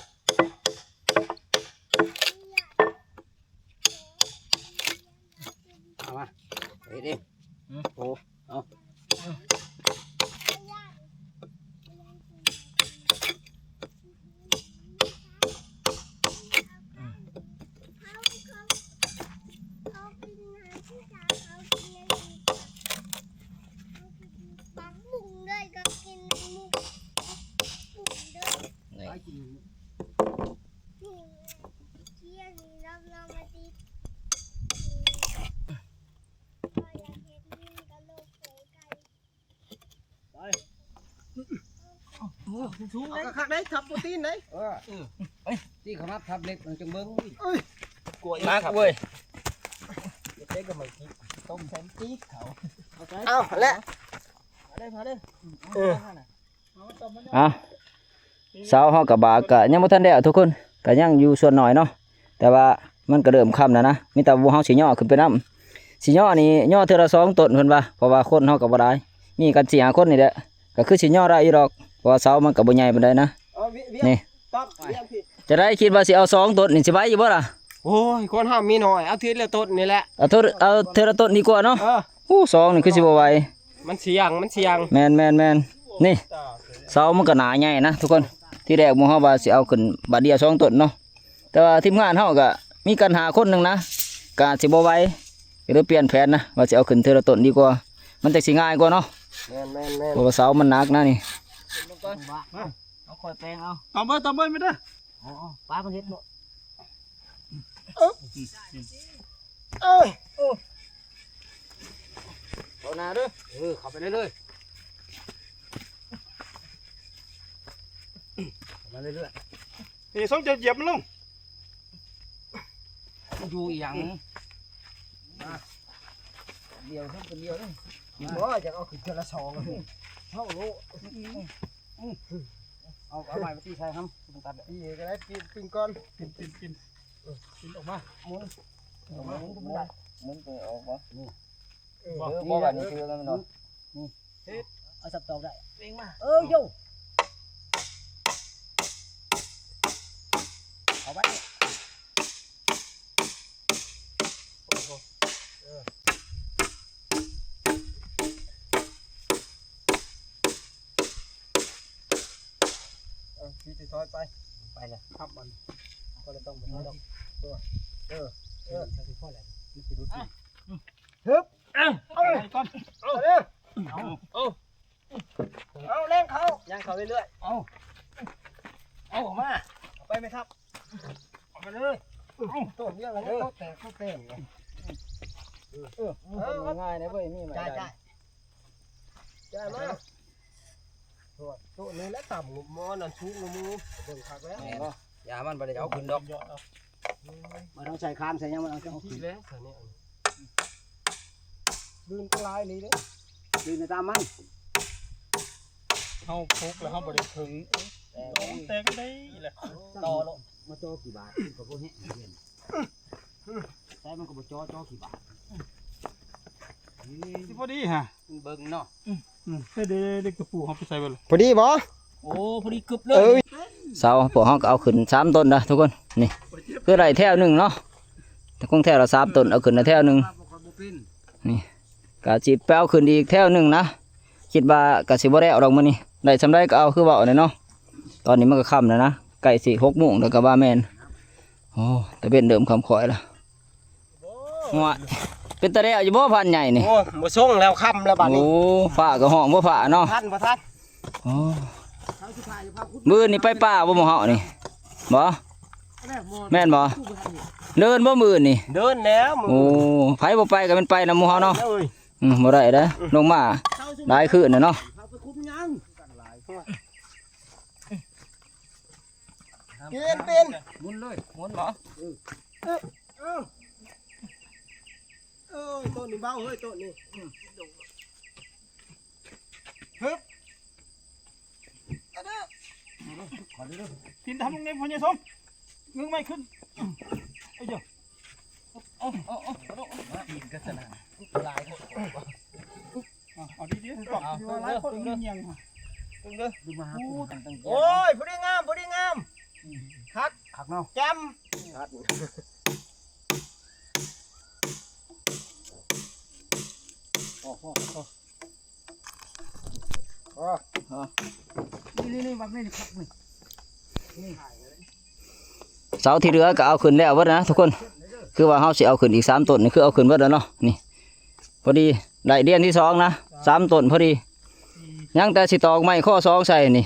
เกอร์ ໄປ ໂອ້ ສູງໆ ເອົາຄັກໆ ໄດ້ ທັບໂປຣຕີນໄດ້ ເອີ ເອີ ໄປ ຕີເຂົ້າມາທັບເລັບ ມັນຈັ່ງເບິ່ງ ເອີຍ ກວຍ ໜັກເວີຍ ເຕະກໍໄມ່ຕິດ ຕົ້ມແຊນຕິດເຂົາ ເອົາແຫຼະ ມາເດີ ມາເດີ ເອີ ເອົາ ເສົາເຮົາກະບາກກະຍັງບໍ່ທັນແລ້ວທຸກຄົນ ກະຍັງຢູ່ສ່ວນໜ້ອຍເນາະ ແຕ່ວ່າມັນກະເລີ່ມຄ່ຳແລ້ວນະ ມີແຕ່ວ່າເຮົາຊິຍໍຂຶ້ນໄປນຳ ຊິຍໍນີ້ຍໍເທື່ອລະສອງຕົ້ນເພິ່ນວ່າ ເພາະວ່າຄົນເຮົາກະບໍ່ຫຼາຍ ມີກັນສີ່ຫ້າຄົນນີ້ແຫຼະ ກະຄືຊິຍໍໄດ້ຢູ່ດອກ ເພາະວ່າເສົາມັນກະບໍ່ໃຫຍ່ປານໃດນະ ເອົາວຽກ ນີ້ ວຽກ ຕັບວຽກພີ້ ຈະໄດ້ ຄິດວ່າຊິເອົາສອງຕົ້ນນີ້ ຊິໄຫວຢູ່ບໍ່ລະ? ໂອ້ຍ ຄົນເຮົາມີໜ້ອຍ ເອົາທີລະຕົ້ນນີ້ແຫຼະ ເອົາເທື່ອ ເອົາເທື່ອລະຕົ້ນດີກວ່າເນາະ ເອີ ໂອ້ ສອງນີ້ຄືຊິບໍ່ໄຫວ ມັນສ່ຽງ ມັນສ່ຽງ ແມ່ນໆໆ ນີ້ ເສົາມັນກໍໜາໃຫຍ່ນະທຸກຄົນ ທີແລກໝູ່ເຮົາວ່າຊິເອົາຂຶ້ນບາດດຽວສອງຕົ້ນເນາະ ແຕ່ວ່າທີມງານເຮົາກໍມີກັນຫ້າຄົນໜຶ່ງນະ ກໍອາດຊິບໍ່ໄຫວ ກໍເລີຍປ່ຽນແຜນນະ ວ່າຊິເອົາຂຶ້ນເທື່ອລະຕົ້ນດີກວ່າ ມັນຈັກຊິງ່າຍກວ່າເນາະ ແມ່ນໆໆ ເພາະວ່າເສົາມັນໜັກນະນີ້ ມາ ເອົາຂ້ອຍແປງເອົາ ຕອມເບິ່ງ ຕອມເບິ່ງ ແມ່ນເດີ ເອົາ ເອົາ ປາມັນເຮັດໂລດ ເອີ ເອີ ເຂົ້າໜ້າເດີ ເອີ ເຂົ້າໄປເລື້ອຍໆ ເຂົ້າມາເລື້ອຍໆ ນີ້ ສົມຈະຢຽບມັນລົງ ຢູ່ອີ່ຫຍັງ ດຽວເພິ່ນຄົນດຽວເດ້ ບໍ່ ຢາກເອົາຂຶ້ນເທື່ອລະສອງ ເຮົາໂລ ເອົາ ເອົາໄມ້ມາຕີໃສ່ຫຳ ມັນຕັດແລ້ວ ຕີກໍໄດ້ ປີນ ປີນກ່ອນ ປີນ ປີນ ປີນ ເອີ ປີນອອກມາ ໝູນ ເອີ ໝູນ ໝູນ ໝູນຕົວອອກບໍ່? ນີ້ ເອີ ບໍ່ ບໍ່ ນີ້ ເອີ ນີ້ ເອີ ເອົາສັບຕອກໄດ້ ເລັ່ງມາ ເອີ ໂຢ ເອົາໄວ້ ໂອ້ໂຫ ເອີ ເອີ ທີ່ຈະຖອຍໄປ ໄປແລ້ວ ຄັບມັນ ກໍເລີຍຕ້ອງໄປຖອຍດອກ ເອີ ເອີ ເອີ ມັນຊິຫຼຸດ ອ່ະ ຮຶບ ເອົາ ເອົາ ເອົາ ເອົາ ເອົາ ເອົາ ແລ່ນເຂົ້າ ຍ່າງເຂົ້າເລື້ອຍໆ ເອົາ ເອົາອອກມາ ເອົາໄປແມ່ທັບ ເອົາໄປເລີຍ ເອົາ ໂຕດຽວກັນ ເອີ ໂຕດແຕກ ໂຕດແຕກ ເອີ ເອີ ເອີ ງ່າຍໆ ເວີຍ ມີໄມ້ ຈ່າຍ ຈ່າຍ ຈ່າຍມາ ໂຕນີ້ແຫຼະຕ່ຳ ໝໍນັ້ນສູງກວ່າໝູ່ ເບິ່ງຄັກແລ້ວ ແມ່ນບໍ່? ຢ່າມັນບໍ່ໄດ້ເອົາຂຶ້ນດອກ ມັນຕ້ອງໃສ່ຄານໃສ່ຫຍັງ ມັນເອົາຂຶ້ນ ທີ່ແລ້ວ ເດີນກໍຫຼາຍນີ້ເດ້ ເດີນຕາມມັນ ເຮົາປົກແລ້ວເຮົາບໍ່ໄດ້ເຖິງ ແຕ່ ແຕ່ກໍໄດ້ແຫຼະ ຕໍ່ໂລດ ມາຕໍ່ຂີ້ບາດ ກໍບໍ່ແຮງ ໃຊ້ມັນກໍບໍ່ຈ່ອ ຈ່ອຂີ້ບາດ ຊິພໍດີຫະ ເບິ່ງເນາະ ອືມ ເອີ ເດ້ ເດັກຕະປູເຮົາໄປໃສ່ເບິດລະ ພໍດີບໍ່? ໂອ້ ພໍດີກຶບເລີຍ ເອີ ເສົາພວກເຮົາກໍເອົາຂຶ້ນສາມຕົ້ນນະທຸກຄົນ ນີ້ ຄືໄດ້ແຖວໜຶ່ງເນາະ ແຕ່ຄົງແຖວລະສາມຕົ້ນ ເອົາຂຶ້ນໄດ້ແຖວໜຶ່ງ ນີ້ ກະຊິໄປເອົາຂຶ້ນອີກແຖວໜຶ່ງນະ ຄິດວ່າກະຊິບໍ່ແລ້ວດອກມື້ນີ້ ໄດ້ສ່ຳໃດກໍເອົາ ຄືເວົ້າແຫຼະເນາະ ຕອນນີ້ມັນກໍຄ່ຳແລ້ວນະ ໃກ້ຊິຫົກໂມງແລ້ວກໍວ່າແມ່ນ ໂອ້ ຕາເວັນເລີ່ມຄ່ຳຄ້ອຍລະ ໂອ້ຍ ເປັນຕາແລ້ວຢູ່ບໍ່ ພັນໃຫຍ່ນີ້? ໂອ້ຍ ບໍ່ສົ່ງແລ້ວ ຄ່ຳແລ້ວບາດນີ້ ໂອ້ ຟ້າກໍຮ້ອງບໍ່ຟ້າເນາະ ທັນບໍ່ທັນ ໂອ້ ມື້ນີ້ໄປປ່າບໍ່ໝູ່ເຮົານີ້ ບໍ່ ແມ່ນບໍ່? ເດີນບໍ່ມື້ນີ້? ເດີນແລ້ວ ໂອ້ ໃຜບໍ່ໄປກໍແມ່ນໄປນຳໝູ່ເຮົາເນາະ ອືມ ບໍ່ໄດ້ເດ້ ລົງມາຫຼາຍຄືນແລ້ວເນາະ ປີນ ປີນ ໝູນເລີຍ ໝູນບໍ່? ເອີ ເອີ ເອີຍ ໂຕະນີ້ເບົາເຮີ້ຍ ໂຕະນີ້ ອືມ ຮຶບ ອັນເດີ ຂອເດີ ປີນທຳລົງນີ້ ພໍ່ໃຫຍ່ສົມ ເງີຍໄມ້ຂຶ້ນ ເອີຍ ເອົາ ເອົາ ເອົາ ເອົາ ມາອີກກັນຊັ້ນນະ ຫຼາຍຄົນ ເອົາ ເອົາດີໆ ຕ້ອງ ເອົາ ຫຼາຍຄົນ ເອົາ ມີຫຍັງ ເບິ່ງເດີ ໂອ້ຍ ພໍດີງາມ ພໍດີງາມ ອືມ ຄັກ ຄັກເນາະ ແຈ່ມ ຄັກ ພໍ ພໍ ພໍ ອໍ ອໍ ນີ້ໆໆ ບັກນີ້ຄັກນີ້ ນີ້ ເສົາທີ່ເຫຼືອກໍເອົາຂຶ້ນແລ້ວເບິດນະທຸກຄົນ ຄືວ່າເຮົາຊິເອົາຂຶ້ນອີກສາມຕົ້ນນີ້ ຄືເອົາຂຶ້ນເບິດແລ້ວເນາະ ນີ້ ພໍດີໄດ້ດຽນທີສອງນະ ສາມຕົ້ນພໍດີ ຍັງແຕ່ຊິຕອກໄມ້ຂໍ້ສອງໃສ່ນີ້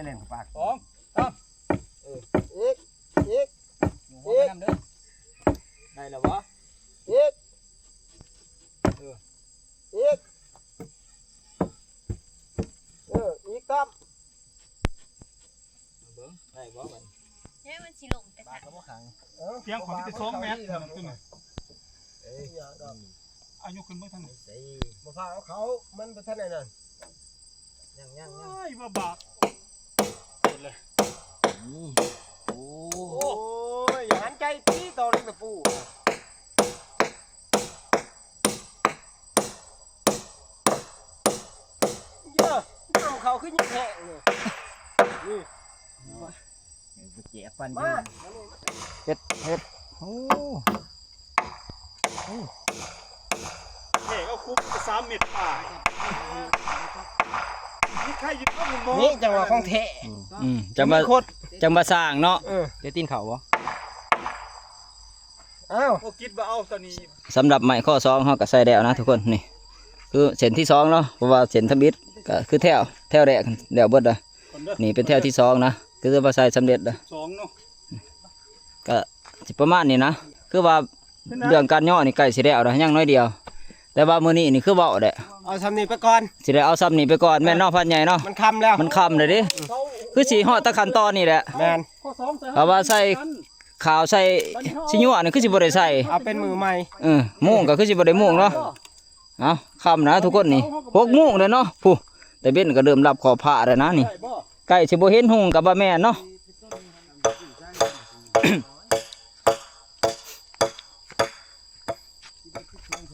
ດ້ເຫຼັ້ນປາກ ສອງ ສາມ ເອີ ອີກ ອີກ ຢູ່ຫົວນຳເດີ ໄດ້ແລ້ວບໍ່ ອີກ ເອີ ອີກ ເອີ ອີກຕາມ ເບິ່ງໄດ້ບໍ່ບັດນີ້ ແລ້ວມັນຊິລົງໄປ ປາກກໍບໍ່ຂັງ ເອີ ພຽງຂອງທີ່ສອງແມັດ ເອີ ເອົາຍົກຂຶ້ນເບິ່ງທາງນີ້ ບໍ່ພາເອົາເຂົ້າ ມັນບໍ່ທັນໄດ້ນັ້ນ ຍັງໆໆ ໂອ້ຍ ບໍ່ບາບ ເປີດເລີຍ ນີ້ ໂອ້ ໂອ້ຍ ຢ່າຫັນໃຈຕີຕໍ່ເລັກຕະປູ ເຢີ້ ນ້ຳເຂົ້າຄືຍັງແຫ້ງເລີຍ ນີ້ ເອີ ໄປແຈກປັນ ມາ ເຮັດ ເຮັດ ໂອ້ ໂອ້ ແຫ້ງເອົາຄຸບສາມເມັດປາຍ ມີໃຄຢູ່ບໍ່ ນີ້ຈັງຫວະຂອງແທ້ ອືມ ອືມ ຈັ່ງວ່າ ຄົດ ຈັ່ງວ່າສ້າງເນາະ ເອີ ໄດ້ຕີນເຂົ້າບໍ່ ອ້າວ ບໍ່ຄິດວ່າເອົາຕົວນີ້ ສຳລັບໄມ້ຂໍ້ສອງເຮົາກໍໃສ່ແລ້ວນະທຸກຄົນ ນີ້ ຄືເສັ້ນທີສອງເນາະ ເພາະວ່າເສັ້ນທຳອິດກໍຄືແຖວ ແຖວແລກແລ້ວເບິດລະ ນີ້ເປັນແຖວທີສອງນະ ຄືວ່າໃສ່ສຳເລັດລະ ສອງເນາະ ກໍຊິປະມານນີ້ນະ ຄືວ່າເລື່ອງການຍໍນີ້ໃກ້ຊິແລ້ວລະ ຍັງໜ້ອຍດຽວ ແຕ່ວ່າມື້ນີ້ນີ້ຄືເວົ້າແຫຼະ ເອົາຊ່ຳນີ້ໄປກ່ອນ ຊິໄດ້ເອົາຊ່ຳນີ້ໄປກ່ອນ ແມ່ນເນາະ ພານໃຫຍ່ເນາະ ມັນຄ່ຳແລ້ວ ມັນຄ່ຳແລ້ວເດ້ ຄືຊິຮອດແຕ່ຂັ້ນຕອນນີ້ແຫຼະ ແມ່ນ ເພາະວ່າໃສ່ ຂາວໃສ່ຊິຍົວນີ້ຄືຊິບໍ່ໄດ້ໃສ່ ເອົາເປັນມື້ໃໝ່ ເອີ ໂມງກໍຄືຊິບໍ່ໄດ້ໂມງເນາະ ເອົ້າ ຄ່ຳນະທຸກຄົນນີ້ ຫົກໂມງແລ້ວເນາະ ຜູ້ ຕາເວັນກໍເລີ່ມລັບຂອບຟ້າແລ້ວນະນີ້ ໃກ້ຊິບໍ່ເຫັນຮຸ່ງກໍບໍ່ແມ່ນເນາະ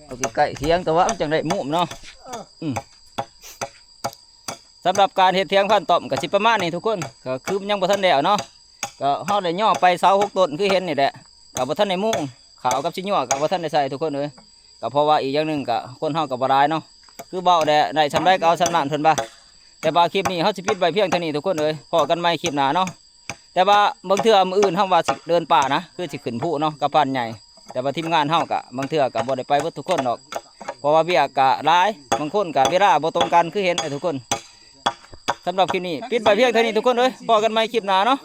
ເອົາໃກ້ໆທຽງ ແຕ່ວ່າມັນຈັ່ງໄດ້ມຸມເນາະ ອືມ ສຳລັບການເຮັດຖຽງພັນຕ້ອມກໍຊິປະມານນີ້ທຸກຄົນ ກໍຄືມັນຍັງບໍ່ທັນແລ້ວເນາະ ກໍເຮົາໄດ້ຍໍໄປເສົາຫົກຕົ້ນຄືເຫັນນີ້ແຫຼະ ກໍບໍ່ທັນໄດ້ມຸງ ຂາວກັບຊິຍົວກໍບໍ່ທັນໄດ້ໃສ່ທຸກຄົນເອີຍ ກໍເພາະວ່າອີກຢ່າງໜຶ່ງກໍຄົນເຮົາກໍບໍ່ຫຼາຍເນາະ ຄືເວົ້າແຫຼະ ໄດ້ຊ່ຳໃດກໍເອົາຊ່ຳນັ້ນເພິ່ນວ່າ ແຕ່ວ່າຄລິບນີ້ເຮົາຊິປິດໄວ້ພຽງເທົ່ານີ້ທຸກຄົນເອີຍ ພໍ້ກັນໃໝ່ຄລິບໜ້າເນາະ ແຕ່ວ່າບາງເທື່ອມື້ອື່ນເຮົາວ່າຊິເດີນປ່ານະ ຄືຊິຂຶ້ນພູເນາະກັບພານໃຫຍ່ ແຕ່ວ່າທີມງານເຮົາກະບາງເທື່ອກະບໍ່ໄດ້ໄປເບິດທຸກຄົນດອກ ເພາະວ່າວຽກກະຫຼາຍ ບາງຄົນກະເວລາບໍ່ຕົງກັນ ຄືເຫັນແຫຼະທຸກຄົນ. ສຳລັບຄລິບນີ້ປິດໄວ້ພຽງເທົ່ານີ້ທຸກຄົນເອີຍ ພໍ້ກັນໃໝ່ຄລິບໜ້າເນາະ.